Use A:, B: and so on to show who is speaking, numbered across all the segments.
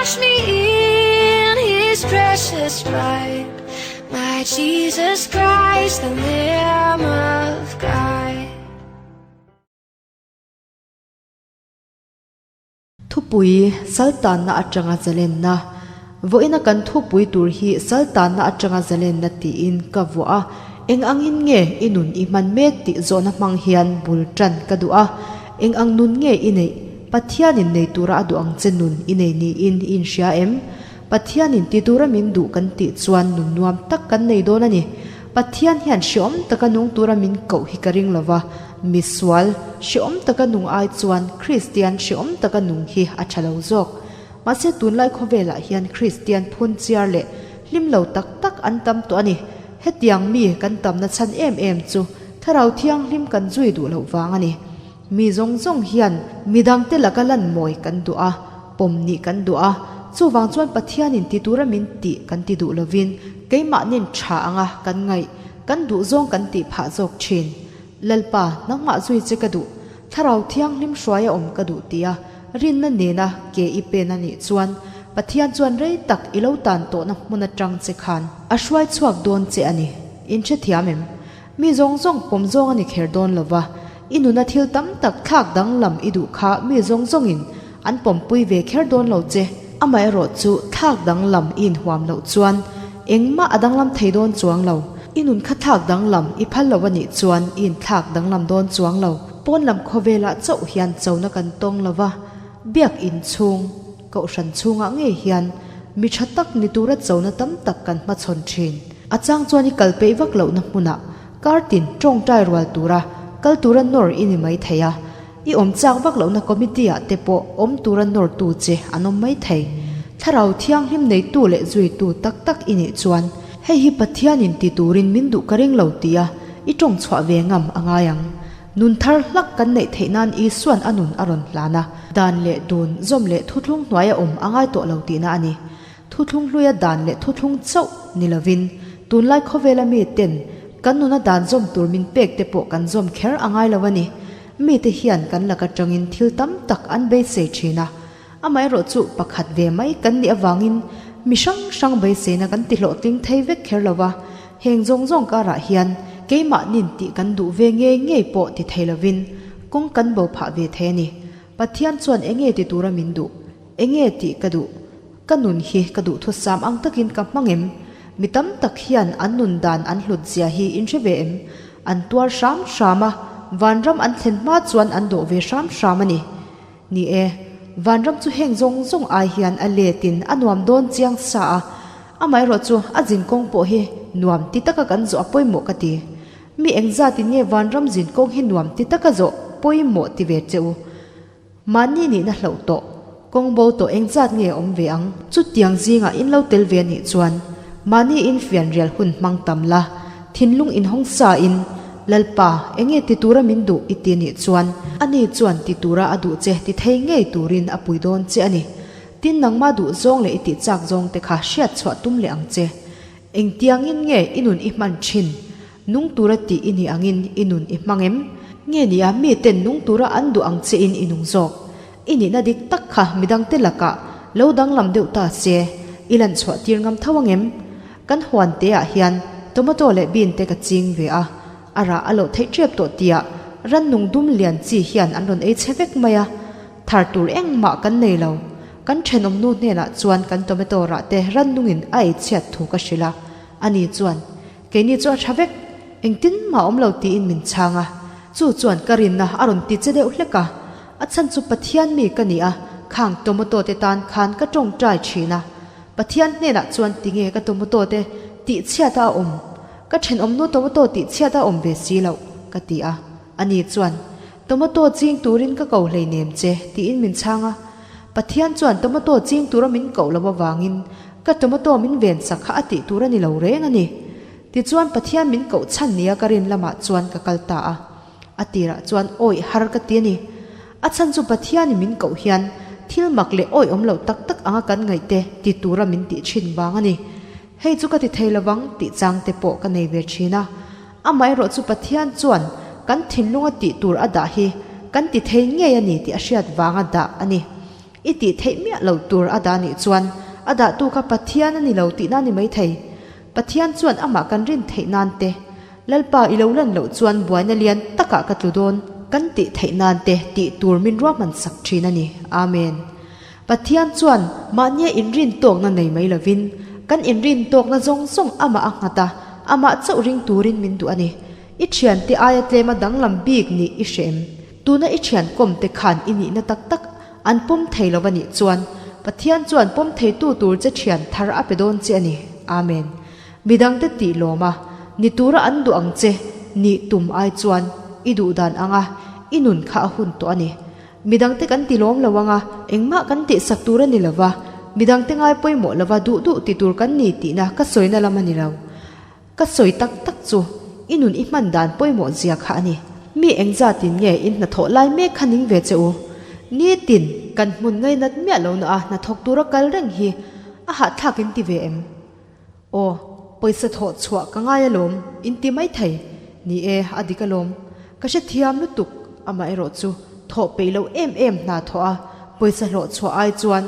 A: Wash me in his precious blood, my Jesus Christ, the Lamb of God.
B: Thupui, Saltanna atanga zalenna. Vawiina kan thupui tur hi Saltanna atanga zalenna tiin ka vuah a, eng angin nge i nun i hman mek tih zawhna hmang hian bul tan ka duh a, eng ang nun nge i neih? Pathianin nei tura a duh ang che nun i nei niin i inhria em? Pathianin ti tura min duh kan tih chuan nun nuam tak kan nei dawn a ni. Pathian hian hreawm taka nung tura min koh hi ka ring lova, misual hreawm taka nung ai chuan Kristian hreawm taka nung hi a tha lo zawk. Mahse tunlai khawvelah hian Kristian phun chiar leh hlim lo tak tak an tam tawh a ni. Hetiang mi kan tamna chhan em em chu Thlarau Thianghlim kan zui duh loh vang a ni. Mi zawng zawng hian midangte laka lan mawi kan duh a, pawm nih kan duh a, chuvang chuan Pathianin ti tura min tih kan ti duh lovin keimahnin tha anga kan ngaih, kan duh zawng kan tih phah zawk thin. Lalpa, nangmah zui che ka duh, Thlarau Thianghlim hruaia awm ka duh tia rinna nena ke i pen a nih chuan Pathian chuan rei tak i lo tan tawhna hmun atang che khan a hruai chhuak dawn che a ni. Inhrethiam em? Mi zawng zawng pawm zawng a ni kher dawn lo va, i nuna thil tam tak thlak danglam i duh kha mi zawng zawngin an pawmpui ve kher dawn lo che. Amaherawh chu thlak danglam i inhuam loh chuan engmah a danglam thei dawn chuang lo. I nun kha thlak danglam i phal lo a nih chuan i inthlak danglam dawn chuang lo. Pawn lam khawvelah chauh hian chona kan tawng lo va, biak inchhung, kohhran chhungah ngei hian mi tha tak ni tura chona tam tak kan hmachhawn thin. A chang chuan i kal peih vak lohna hmunah kar tin tawngtai rual tura kal tura nawr i ni mai thei a, i awm chak vak lohna committee ah te pawh awm tura nawrtu che an awm mai thei. Thlarau thianghlim neitu leh zuitu tak tak i nih chuan hei hi Pathianin ti turin min duh ka ring lo tia i tawng chhuah ve ngam a ngai ang. Nun thar hlak kan neih theih nan Isua'n a nun a rawn hlan a, dan leh dun, zawm leh thuthlung hnuaia awm a ngai tawh lo tihna a ni. Thuthlung hluia dan leh thuthlung chauh ni lovin, tunlai khawvela mi ten kan nuna dan zawm tur min pek te pawh kan zawm kher a ngai lo a ni. Mite hian kan lak atangin thil tam tak an beisei thin a, amaherawh chu pakhat ve mai kan nih avangin mi hrang hrang beiseina kan ti hlawhtling thei vek kher lo va, Heng zawng zawng karah hian keimahnin tih kan duh ve ngei ngei pawh ti thei lovin kawng kan bo phah ve thei a ni. Pathian chuan enge ti tura min duh? Enge tih ka duh? Ka nun hi ka duhthusam ang takin ka hmang em? Mi tam tak hian an nun dan an hlut zia hi in hre ve em? An tuar hram hram a, vanram an thlen hma chuan an dawh ve hram hram a ni. Ni e, vanram chu heng zawng zawng ai hian a letin a nuam dawn chiang sa a, Amaherawh chu a zin kawng pawh hi nuam ti taka kan zawh a pawimawh ka ti. Mi engzatin nge vanram zin kawng hi nuam ti taka zawh pawimawh ti ve che u? Mahni nihna hlauh tawh, kawng bo tawh engzat nge awm ve ang? Chutiang zingah in lo tel ve a nih chuan mahni in fianrial hun hmang tam la, thinlung inhawng sa in, Lalpa, enge ti tura min duh i ti nih chuan ani chuan ti tura a duh che ti thei ngei turin a pui dawn che a ni. Tin nangmah duh zawng leh i tih chak zawng te kha hriat chhuah tum leh ang che. Engtiangin nge i nun i hman thin? Nung tura tih i nih angin i nun i hmang em? Nge nia mi ten nung tura an duh ang che in i nung zawk? I nihna dik tak kha midang te lakah lo danglam deuh ta se, i lan chhuah tir ngam tho ang em? Kan huan te ah hian tomato leh bean te ka ching ve a, a rah a loh theih tep tawh tiah rannung dum lian chi hian an rawn ei chhe vek mai a. Thar tur engmah kan nei lo. Kan thenawm nu hnenah chuan kan tomato rah te rannungin a ei chhiat thu ka hrilh a. Ani chuan, Keini chu a tha vek, engtin mah awm lo tiin min chhang a. Chu chuan ka rinna a rawn ti che deuh hlek a. A chhan chu Pathian mi ka ni a, khang tomato te tan khan ka tawngtai thin a. Pathian hnenah chuan tinge ka tomato te tih chhiat a awm? Ka thenawm nu tomato tih chhiat a awm ve si loh, ka ti a. Ani chuan, Tomato ching turin ka ko hleinem che, tiin min chhang a. Pathian chuan tomato ching tura min koh loh avangin ka tomato min ven sak kha a tih tur a ni lo reng a ni. Tichuan Pathian min koh chhan nia ka rin lamah chuan ka kal ta a. A tirah chuan awih har ka ti a ni. A chhan chu Pathianin min koh hian thil mak leh awih awm loh tak tak anga kan ngaih te ti tura min tih thin vang a ni. Hei chu ka ti thei lovang tih chang te pawh ka nei ve thin a. Amaherawh chu Pathian chuan kan thinlunga tih tur a dah hi kan ti thei ngei a ni tih a hriat vanga dah a ni. I tih theih miah lo tur a dah nih chuan a dahtu kha Pathian a ni lo tihna ni maithei. Pathian chuan amah kan rin theih nan te, Lalpa i lo lan loh chuan buaina lian takah ka tlu dawn kan tih theih nan te tih tur min ruahman sak thin a ni. Amen. Pathian chuan mahnia inrin tawkna nei mai lovin, kan inrin tawkna zawng zawng amah a nghat a, amah chauh ring turin min duh a ni. I thiante aia tlema danglam bik nih i hrem. Tuna i thian kawmte khan i nihna tak tak an pawm thei lo a nih chuan, Pathian chuan pawm theitu tur che thian thar a pe dawn che a ni. Amen. Midangte tih lawm a, ni tura an duh ang che nih tum ai chuan i duh dan anga i nun kha a hun tawh a ni. Midangte kan ti lawm lo anga engmah kan tihsak tur a ni lo va, midangte ngai pawimawh lova duh duh ti tur kan ni tihna ka sawina lam a ni lo. Ka sawi tak tak chu i nun i hman dan pawimawh zia kha a ni. Mi engzatin nge in hnathawh lai mek kha ning ve che u? Nitin kan hmun ngainat miah lohna a hnathawk tura kal reng hi a hahthlak in ti ve em? Aw, pawisa thawh chhuah ka ngai alawm, in ti mai thei. Ni e, a dik alawm. Ka hrethiam lutuk, amaherawh chu thawh peih loh em em hna thawh a, pawisa hlawh chhuah ai chuan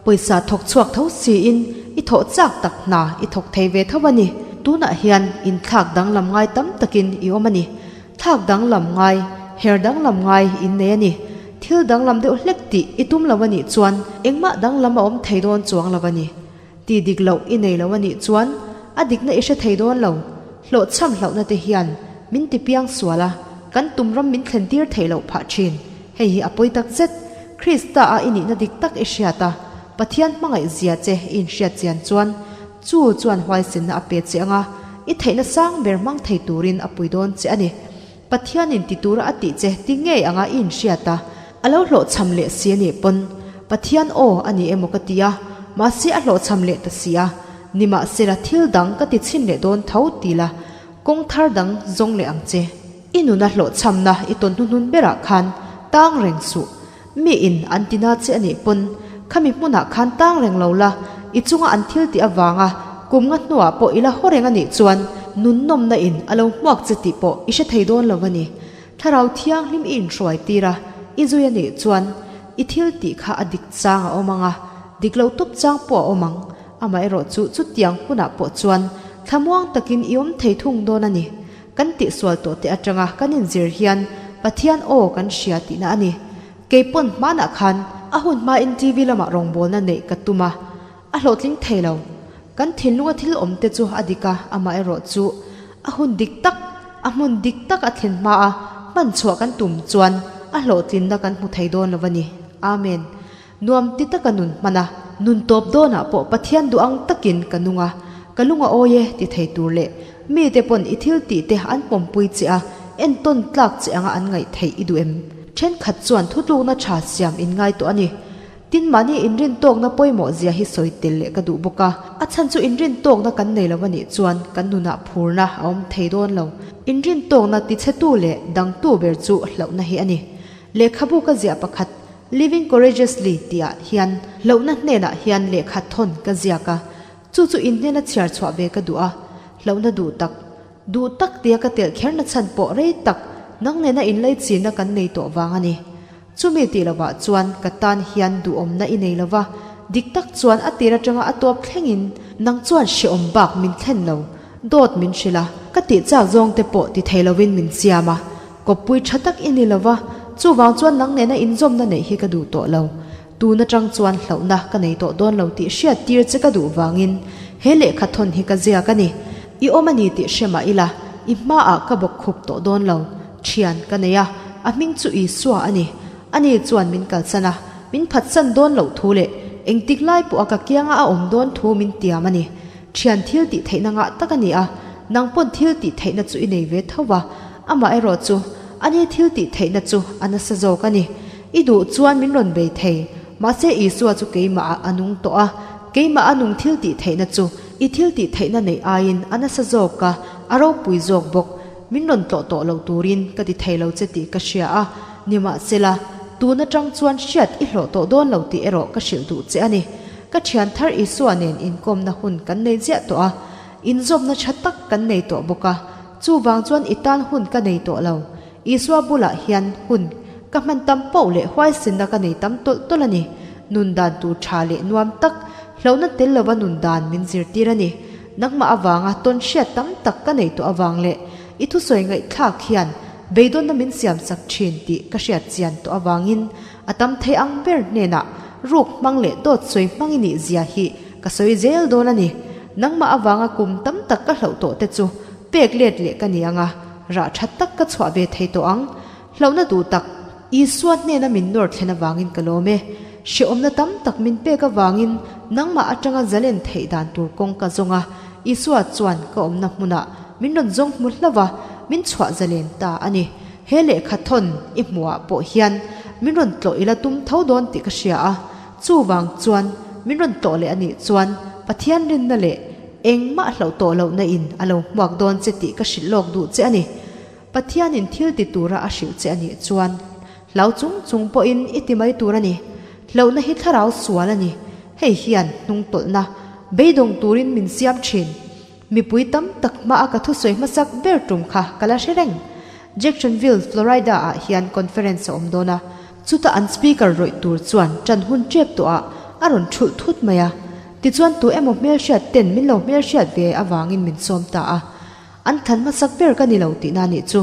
B: pawisa thawk chhuak tho siin i thawh chak tak hna i thawk thei ve tho a ni. Tunah hian inthlak danglam ngai tam takin i awm a ni. Thlak danglam ngai, her danglam ngai in nei a ni. Thil danglam deuh hlek tih i tum lo a nih chuan engmah danglam a awm thei dawn chuang lo a ni. Ti dik loh i nei lo a nih chuan a dikna i hre thei dawn lo. Hlawhchham hlauhna te hian min ti piang sual a, kan tum ram min thlen tir theih loh phah thin. Hei hi a pawi tak zet. Krista a i nihna dik tak i hriat a, Pathian hmangaih zia che i inhriat chian chuan chu chuan huaisenna a pe che ang a, i theihna sang ber hmang thei turin a pui dawn che a ni. Pathianin ti tura a tih che ti ngei anga i inhriat a, a lo hlawhchham leh si a nih pawn Pathian aw a ni emaw ka ti a, mahse a hlawhchham leh ta si a, nimahsela thil dang ka ti chhin leh dawn tho ti la, kawng thar dang zawng leh ang che. I nuna hlawhchhamna i tawn hnuhnun berah khan tang reng suh. Mi in an ti na che a nih pawn khami hmunah khan tang reng lo la, i chunga an thil tih avanga kum nga hnuah pawh i la haw reng a nih chuan nunnawmna in a lo hmuak che tih pawh i hre thei dawn lo a ni. Thlarau thianghlim i inhruai tir a, i zui a nih chuan i thil tih kha a dik chang a awm ang a, dik lo tawp chang pawh a awm ang. Amaherawh chu chutiang hunah pawh chuan thlamuang takin i awm thei thung dawn a ni. Kan tihsual tawh te atanga kan inzir hian Pathian aw kan hria tihna a ni. Keipawn hmanah khan a hun hmain TV lamah rawngbawlna neih ka tum a, a hlawhtling thei lo. Kan thinlunga thil awm te chu a dik a, amaherawh chu a hun dik tak, a hmun dik tak a thlen hmaa hman chhuah kan tum chuan a hlawhtlinna kan hmu thei dawn lo a ni. Amen. Nuam ti taka nun hman a, nun tawp dawnah pawh Pathian duh ang takin ka nung a, ka lung a awi e ti thei tur leh mite pawn i thil tih te an pawmpui che a, entawn tlak che anga an ngaih theih i duh em? Thenkhat chuan thutlukna tha siam in ngai tawh a ni. Tin mahni inrin tawkna pawimawh zia hi sawi tel leh ka duh bawk a, a chhan chu inrin tawkna kan nei lo a nih chuan kan nunah phurna a awm thei dawn lo. Inrin tawkna tichhetu leh dangtu ber chu hlauhna hi a ni. Lehkhabu ka ziah pakhat Living Courageously tihah hian hlauhna hnenah hian lehkha thawn ka ziak a, chu chu in hnena chhiar chhuah ve ka duh a, hlauhna duh tak, duh tak tia ka telh kherna chhan pawh rei tak nang nena inleichina kan nei tawh vang a ni. Chumi tih lovah chuan ka tan hian duhawmna i nei lova, dik tak chuan a tir atanga a tawp thlengin nang chuan hrehawm bak min thlen lo, dawt min hrilh a, ka tih chak zawng te pawh ti thei lovin min siam a, Kawppui tha tak i ni lo va, chuvang chuan nang nena inzawmna neih hi ka duh tawh lo. Tun atang chuan hlauhna ka nei tawh dawn lo tih hriat tir che ka duh vangin he lehkha thawn hi ka ziak a ni. I awm a ni tih hre mah ila, i hmaah ka bawk khup tawh dawn lo. Thian ka nei a, a hming chu Isua a ni. Ani chuan min kalsan a, min phatsan dawn loh thu leh engtik lai pawha ka kianga a awm dawn thu min tiam a ni. Thian thil tih theihna ngah tak a ni a, nang pawn thil tih theihna chu i nei ve tho va, amah erawh chu ani thil tih theihna chu a nasa zawk a ni. I duh chuan min rawn bei thei, mahse Isua chu keimah ah a nung tawh a, keimah a nung thil tih theihna chu i thil tih theihna neih aiin a nasa zawk a, a ropui zawk bawk. Min rawn tlawh tawh lo turin ka ti thei lo che tih ka hria a, nimahsela, tun atang chuan hriat i hlawh tawh dawn lo tih erawh ka hrilh duh che a ni. Ka thian thar Isua nen inkawmna hun kan nei ziah tawh a, inzawmna tha tak kan nei tawh bawk a, chuvang chuan i tan hun ka nei tawh lo. Isua bulah hian hun ka hman tam poh leh huaisenna ka nei tam tawlh tawlh a ni. Nun dan tur tha leh nuam tak, hlauhna tel lova nun dan min zirtir a ni. Nangmah avanga tawn hriat tam tak ka neih tawh avang leh i thusawi ngaihthlak hian beidawnna min siam sak thin tih ka hriat chian tawh avangin a tam thei ang ber hnenah ruk hmang leh dawt sawi hmang i nih zia hi ka sawi zel dawn a ni. Nangmah avanga kum tam tak ka hlauh tawh te chu pek let leh ka ni ang a, rah tha tak ka chhuah ve thei tawh ang. Hlauhna duh tak, Isua hnena min nawr thlen avangin ka lawm e. Hrehawmna tam tak min pek avangin nangmah atanga zalen theih dan tur kawng ka zawng a, Isua chuan ka awmna hmunah min rawn zawng hmu hlauh a, min chhuah zalen ta a ni. He lehkha thawn i hmuhah pawh hian min rawn tlawh ila tum tho dawn tih ka hria a, chuvang chuan min rawn tlawh leh a nih chuan Pathian rinna leh engmah hlauh tawh lohna in a lo hmuak dawn che tih ka hrilh lawk duh che a ni. Pathianin thil ti tura a hrilh che a nih chuan hlau chung chung pawhin i ti mai tur a ni. Hlauhna hi thlarau sual a ni. Hei hian hnungtawlhna beidawng turin min siam thin. Mipui tam tak hmaa ka thusawi hmasak ber tum kha ka la hre reng. Jacksonville, Florida ah hian conference a awm dawn a. Chuta an speaker rawih tur chuan ṭan hun ṭep tawhah a rawn ṭhulh thut mai a. Tichuan tu emaw hmelhriat ten min lo hmelhriat ve avangin min sawm ta a. An thlan hmasak ber ka ni lo tihna nih chu.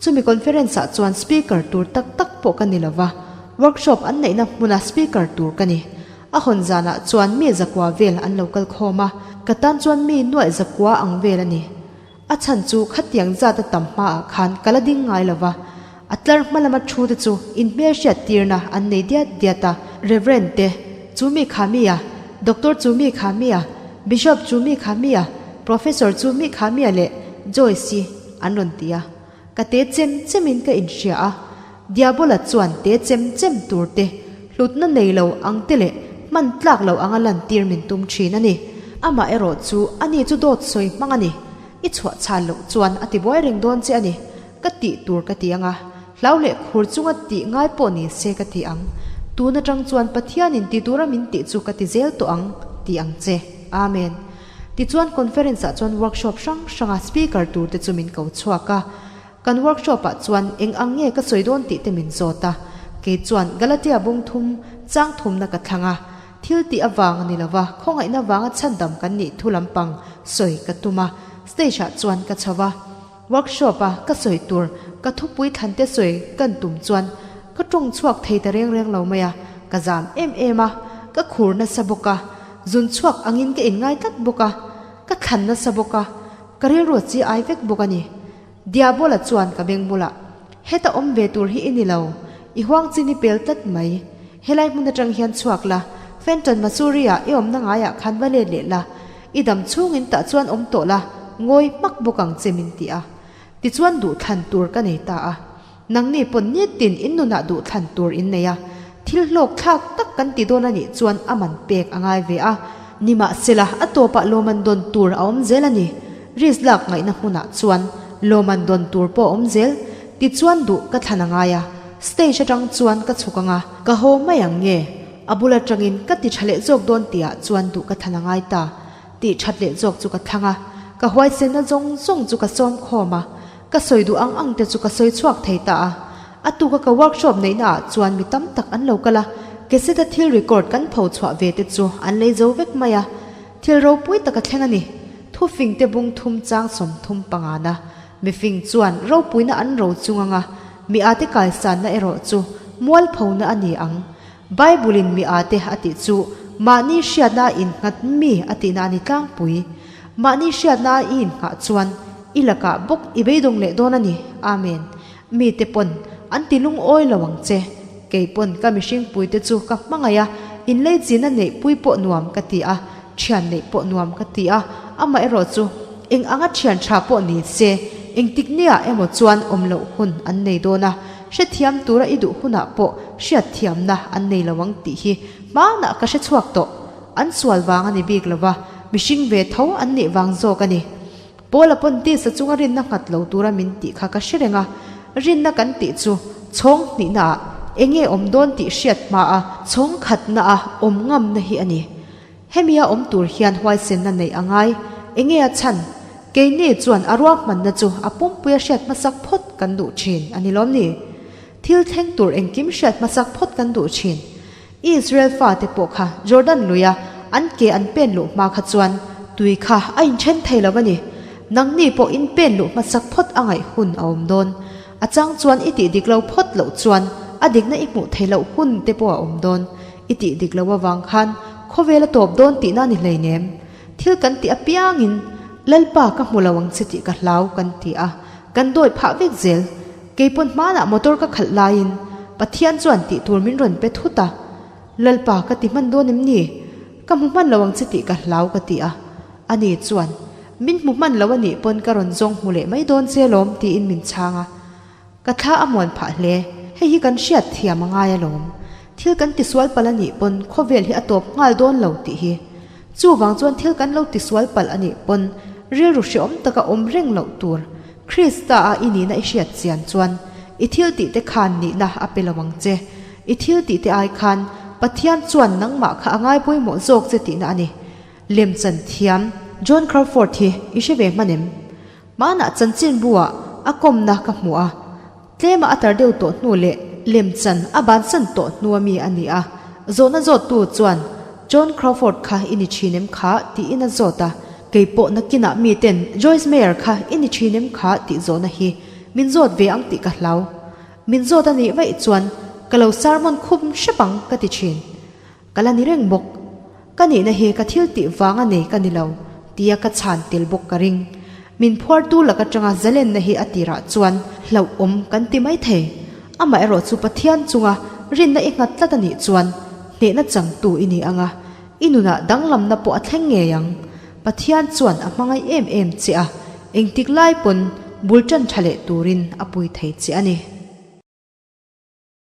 B: Chumi conference ah chuan speaker tur tak tak pawh ka ni lo va, workshop an neihna hmuna speaker tur ka ni. A hawn zanah chuan mi zakua vel an lo kal khawm a, ka tan chuan mi nuaih zakua ang vel a ni. A chhan chu khatiang zat a tam hmaah khan ka la ding ngai lo va. A tlar hma lama thu te chu inhmelhriat tirna an nei diat diat a, Reverend te, chu mi kha mi a, Doctor chu mi kha mi a, Bishop chu mi kha mi a, Professor chu mi kha mi a leh Joyce-i an rawn ti a. Ka te chem chemin ka inhria a, Diabola chuan te chem chem tur te, hlutna nei lo ang te leh hman tlak lo anga lantir min tum thin a ni. Amah erawh chu ani chu dawt sawi hmang a ni. I chhuah chhan loh chuan a tibuai reng dawn che a ni. Ka tih tur ka ti ang a, hlau leh khur chunga tih ngai pawh ni se ka ti ang. Tun atang chuan Pathianin ti tura min tih chu ka ti zel tawh ang, ti ang che. Amen. Tichuan conference ah chuan workshop hrang hranga speaker tur te chu min ko chhuak a. Kan workshop ah chuan eng ang nge ka sawi dawn tih te min zawt a. Kei chuan Galatia bung thum chang thumna ka thlang a. Thil tih avang a ni lova, khawngaihna vanga chhandam kan nih thu lampang sawi ka tum a. Stage ah chuan ka chho va. Workshop a ka sawi tur ka thupui thlan te sawi kan tum chuan ka tawng chhuak thei ta reng reng lo mai a, ka zam em em a, ka khur nasa bawk a, zun chhuak angin ka inngai tlat bawk a, ka thlan nasa bawk a, ka rilru chi ai vek bawk a ni. Diabola chuan ka beng bulah, Heta awm ve tur hi i ni lo, i huang chin i pel tlat mai. Helai hmun atang hian chhuak la, Fenton Missouri ah i awmna ngaiah khan va let leh la, I dam chhungin tah chuan awm tawh la, ngawi hmak bawk ang che min ti a. Tichuan duhthlan tur ka nei ta a. Nangni pawn nitin in nunah duhthlan tur in nei a. Thil hlawk thlak tak kan ti dawn a nih chuan a man pek a ngai ve a. Nimahsela a tawpah lawman dawn tur a awm zel a ni. Risk lak ngaihna hmunah chuan lawman dawn tur pawh a awm zel. Tichuan duh ka thlan a ngai a. Stage atang chuan ka chhuk ang a. Ka haw mai ang nge? A bul atangin ka ti tha leh zawk dawn tihah chuan duh ka thlan a ngai ta. Tih that leh zawk chu ka thlang a, ka huaisenna zawng zawng chu ka sawm khawm a, ka sawi duh ang ang te chu ka sawi chhuak thei ta a. A tuka ka workshop neihna ah chuan mi tam tak an lo kal a, cassette a thil record kan pho chhuah ve te chu an lei zo vek mai a. Thil ropui tak a thleng a ni. Thufing te bung thum chang 35 na Mifing chuan ropuina an ro chung anga mi ate kaisanna erawh chu mualphona a ni ang. Bible-in mi ate a tih chu mahni hriatna a innghat mi a tihna a ni tlangpui. Mahni hriatna a i innghah chuan i lakah bawk i beidawng leh dawn a ni. Amen. Mite pawn an ti lungawi lo ang che. Kei pawn ka mihringpuite chu ka hmangaih a, inleichina neihpui pawh nuam ka ti a, Thian neih pawh nuam ka ti a, amaherawh chu eng anga thian tha pawh ni se, engtik nia emaw chuan awm loh hun an nei dawn a, hrethiam tura i duh hunah pawh hriatthiamna an nei lo ang tih hi hmanah ka hre chhuak tawh. An sual vang a ni bik lo va, mihring ve tho an nih vang zawk a ni. Paula pawn tisa chunga rinna nghat lo tura min tih kha ka hre reng a, rinna kan tih chu chhawng hnihnaah enge awm dawn tih hriat hmaa chhawng khatnaah awm ngamna hi a ni. Hemi a awm tur hian huaisenna neih a ngai. Enge a chhan? Keini chuan a ruahmanna chu a pumpuia hriat hmasak phawt kan duh thin a ni lawm ni? Thil thleng tur engkim hriat hmasak phawt kan duh thin. Israel fate pawh kha Jordan luia an ke an pen luh hma kha chuan tui kha a inthen thei lo a ni. Nangni pawh in pen luh hmasak phawt a ngaih hun a awm dawn. A chang chuan i tih dik lo phawt loh chuan a dikna i hmuh theih loh hun te pawh a awm dawn. I tih dik loh avang khan khawvel a tawp dawn tihna a ni hleinem. Thil kan tih apiangin Lalpa ka hmu lo ang che tih ka hlau kan ti a, kan dawi phah vek zel. Keipawn hmanah motor ka khalh laiin Pathian chuan tih tur min rawn pe thut a, Lalpa ka ti hman dawn em ni? Ka hmu hman lo ang che tih ka hlau ka ti a. Ani chuan, Min hmu hman lo a nih pawn ka rawn zawng hmu leh mai dawn che lawm tiin min chhang a. Ka thla a muan phah hle. Hei hi kan hriat thiam a ngai alawm. Thil kan tisual palh a nih pawn khawvel hi a tawp nghal dawn lo tih hi. Chuvang chuan thil kan lo tisual palh a nih pawn rilru hreawm taka awm reng loh tur. Krista a i nihna i hriat chian chuan i thil tih te khan nihna a pe lo ang che. I thil tih te ai khan Pathian chuan nangmah kha a ngai pawimawh zawk che tihna a ni. Lemchan thiam John Crawford hi i hre ve hman em? Hmanah chanchinbu-ah a kawmna ka hmu a, tlema a tar deuh tawh hnu leh lemchan a bansan tawh hnua mi a ni a. Zawhna zawttu chuan, John Crawford kha i ni thin em kha? tiin a zawt a. Kei pawh nakinah miten Joyce Meyer kha i ni thin em kha? tih zawhna hi min zawt ve ang tih ka hlau. Min zawt a nih vaih chuan ka lo sermon khum hrep ang ka ti thin. Ka la ni reng bawk. Ka nihna hi ka thil tih vang a nei ka ni lo, tia ka chhan tel bawk ka ring. Min phuartu lak atanga zalenna hi a tirah chuan hlauhawm kan ti mai thei. Amaherawh chu Pathian chunga rinna i nghat tlat a nih chuan hnehna changtu i ni ang a, i nunah danglamna pawh a thleng ngei ang. Pathian chuan a hmangaih em em che a, engtik lai pawn bul tan tha leh turin a pui thei che a ni.